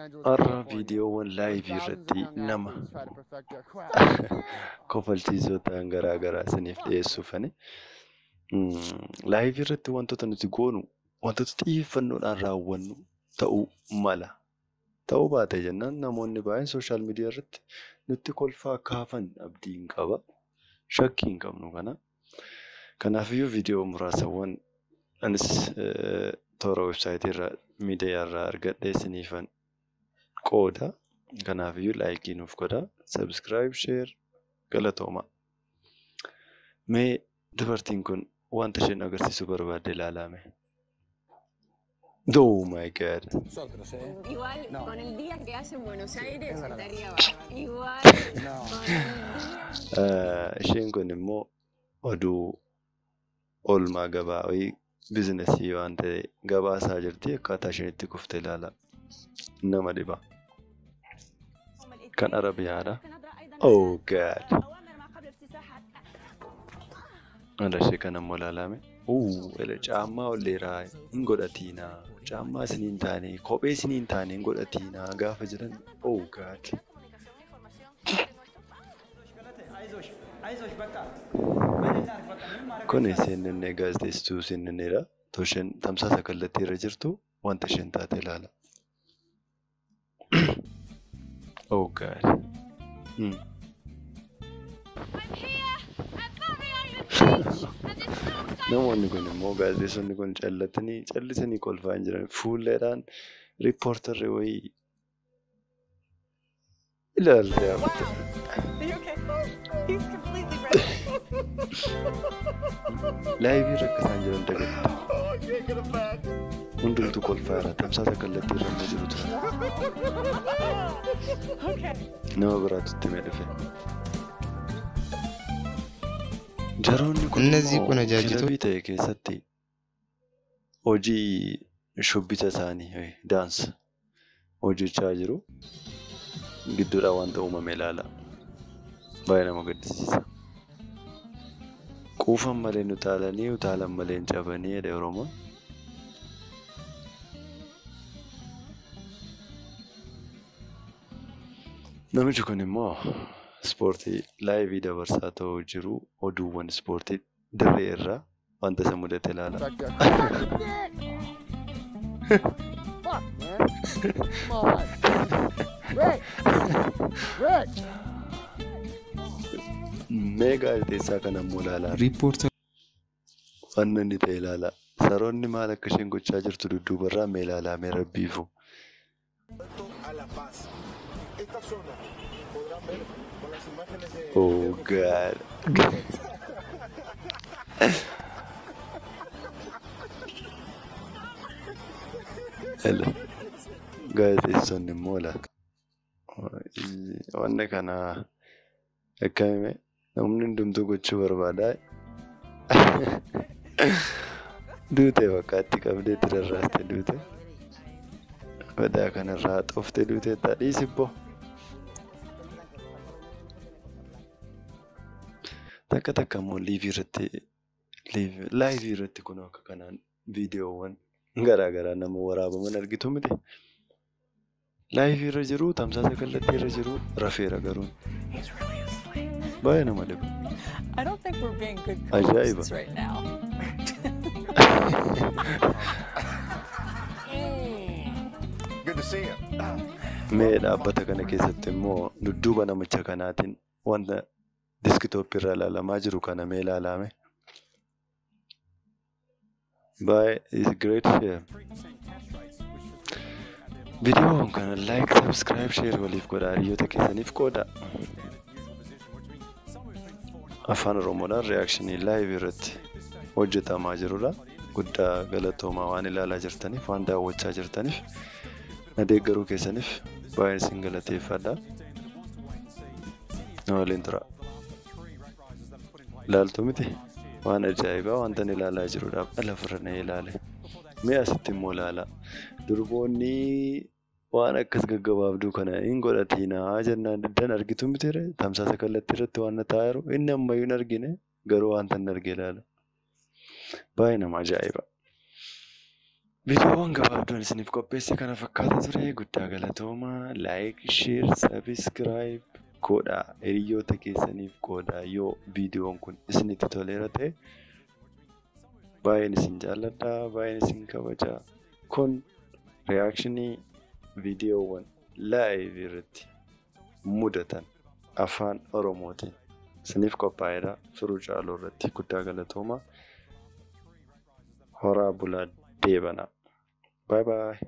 Angeles, Har'a California, viidiyoowwan where laayivii thousands of irratti young nama athletes try to perfect their craft. kofalchiisoo ta'an garaa garaa isiniif dhiyeessuufani. Laayivii irratti wantoota nuti goonu wantoota xiyyeeffannoodhaan raawwannu ta'uu mala. Ta'uu baate jennaan namoonni baay'een sooshaal miidiyaa irratti nutti kolfaa akka hafan abdii hin qaba. Shakkii hin qabnu kana. Kanaafiyyuu viidiyoo muraasawwan anis toora websaayitii irraa miidiyaa irraa argadhee isiniifan qooda. Kanaafiyyuu laayikii nuuf godhaa. Sabskiraayib, sheer, galatoomaa. Mee dubartiin kun wanta isheen agarsiisuu barbaadde ilaalaa mee. Oh my God. Nosotros, ¿eh? Igual No. con el día que hace en Buenos Aires es verdad. estaría bárbaro. Igual No. con el día. Isheen kun immoo oduu oolmaa gabaa wayii bizinesii waan ta'e gabaasaa jirti. Akkaataa isheen itti kufte ilaala. Nama dhiba. Kan Arabiyaadha. Oh God. Ala ishee kana immoo ilaalame. Uu, caammaa ol dheeraa hin godhatiinaa. Caammaa isinii hin taane, kophee isinii hin taane hin godhatiinaa gaafa jedhan. Oh God. Kun CNN gaazexeessituu CNN'dha. Otoo isheen tamsaasa kallattii irra jirtu wanta isheen taate ilaala. Oh God. Namoonni kun immoo gaazexeessonni kun callatanii callisanii kolfaa hin jiran. Fuulleedhaan riippoortarri wayii ilaalte yaabte. Are you okay? He's completely red. Laayivii irra akka isaan jiran dagatte. Hundumtuu kolfaa jira. Tamsaasa kallattii irra immoo jiru ture. Okay. Nama biraatu itti himee dhufe. Jaroonni kun እነዚህ immoo ቆነጃጅቶች kilabii ta'e keessatti hojii shubbisa isaanii daansa hojjechaa jiru. Gidduudhaan wanta uumame ilaala. Baay'ee nama gaddisiisa. Quufan malee hin utaalanii, utaalan malee hin cabanii jedhe Oromoon. Namichi kun immoo ispoortii laayivii dabarsaa ta'uu jiru oduuwwan ispoortii dirree irraa wanta isa mudate ilaala. Perfect their craft. Fuck, man. Come on. Rick! Rick! Mee gaazexeessaa kana immoo ilaalaa. ሪፖርተር Wanni inni ta'e ilaalaa. Saroonni maal akka isheen gochaa jirtu dudduubarraa mee ilaalaa mee rabbiifu. Oh God. Ela. Gaazexeessonni immoo laata. Wanni kana akkamime namni hundumtuu gochuu barbaada. Duute fakkaatti qabdee itti rarraaste duute. Badaa kanarraa xooftee duute dhiisibboo. Takka takka immoo liivii irratti laayivii irratti kun akka kanaan viidiyoowwan garaa garaa nama waraabaman argitu miti. Laayivii irra jiru, tamsaasa kallattii irra jiru, rafeera garuu. He's really asleep. Baay'ee nama dhiba. I don't think we're being good Ajaa'iba. co-hosts right now. Good to see you. Mee dhaabbata kana keessatti immoo dudduuba namicha kanaatiin wanta diskitooppii irra ilaalamaa jiru kana mee ilaalame. Baay'ee is great shame. Viidiyoon kana like, subscribe, share waliif godhaa hiriyoota keessaniif qooda. Afaan Oromoodhaan reaakshinii live irratti hojjetamaa jirudha. Guddaa galatoomaa waan ilaalaa jirtaniif, waan daawwachaa jirtaniif, na deeggaruu keessaniif baay'een isin galateeffadha. Na waliin tura. Ilaaltu miti waan ajaa'ibaa wanta inni ilaalaa jirudhaaf dhala furannee ilaale. Mee asitti immoo ilaala. Durboonni waan akkas gaggabaabduu kana hin godhatiinaa jennaan diddan argitu miti ree tamsaasa kallattii irratti waan na taa'aa jiru inni ammayyuu hin argine garuu wanta inni arge ilaala. Baay'ee nama ajaa'iba. Viidiyoowwan gabaabduun isiniif qopheesse kana fakkaata ture. Guddaa galatoomaa. Like, share, subscribe godhaa. Hiriyoota keessaniif qoodaa yoo viidiyoon kun isinitti toleera ta'e. Baay'een isin jaalladha. Baay'een isin kabaja. Kun reaction viidiyoowwan live irratti mudatan afaan Oromootiin isiniif qophaa'edha. Firuu Caaluu irratti guddaa galatoomaa. Horaa bulaa deebanaa. Bye bye.